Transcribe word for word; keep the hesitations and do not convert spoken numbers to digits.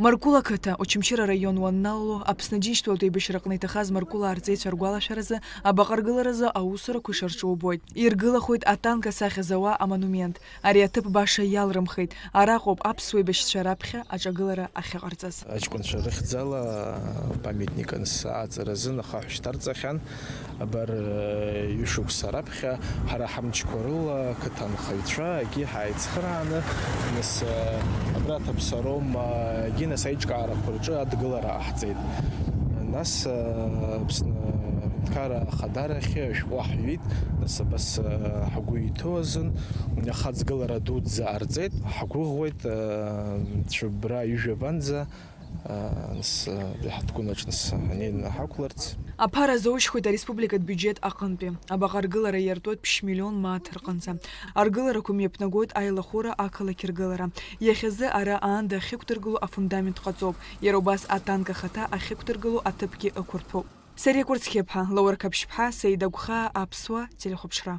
Маркула ақыҭа, Очамчыра араион уанналало, Аԥсны Џьынџьтәылатә еибашьраҟны иҭахаз Маркула арҵаҩцәа ргәалашәаразы, абаҟа аргыларазы аусурақәа ишарҿу убоит. Иргылахоит атанк асахьа зауа амонумент. Ари аҭыԥ баша иалрымхеит. Араҟоуп аԥсуа еибашьцәа раԥхьа аҿагылара ахьыҟарҵаз. Аҷкәынцәа рыхьӡала памятник анс-, аҵаразын ахаҳә шьҭарҵахьан. Абар, ҩышықәса раԥхьа ҳара ҳамчқәа рыла ақыҭа анхаҩцәа егьи ҳааицхырааны, нас, абра Ҭаԥсаром, егьи нас аиҿкаарақәа рҿы адгылара ҟаҳҵеит. Нас, Аԥсны аҳәынҭқарра ахадарахь ашәҟәы ҳҩит, нас абас, ҳгәы иҭоу азын, ахаҵгылара дуӡӡа ҟарҵеит, ҳгәыӷуеит, цәыббра ҩажәа банӡа, нас, ҳаҭгәын аҿы нас ҳанеины ҳақәларц. Аԥара азоужьхоит ареспубликатә биуџьет аҟынтәи. Абаҟа аргылара иартуеит ԥшь миллион мааҭ рҟынӡа. Аргыларақәа мҩаԥнагоит аилахәыра ақалақь ргылара. Иахьазы ара аанда ахьықәдыргыло афундамент ҟаҵоуп. Иара убас атанк ахаҭа ахьықәдыргыло аҭыԥгьы ықәырҭәоуп. Сариа Кәырцхьыԥҳа, Лаур Қаԥшьԥҳа, Саида Гәхаа, Аԥсуа телехәаԥшра.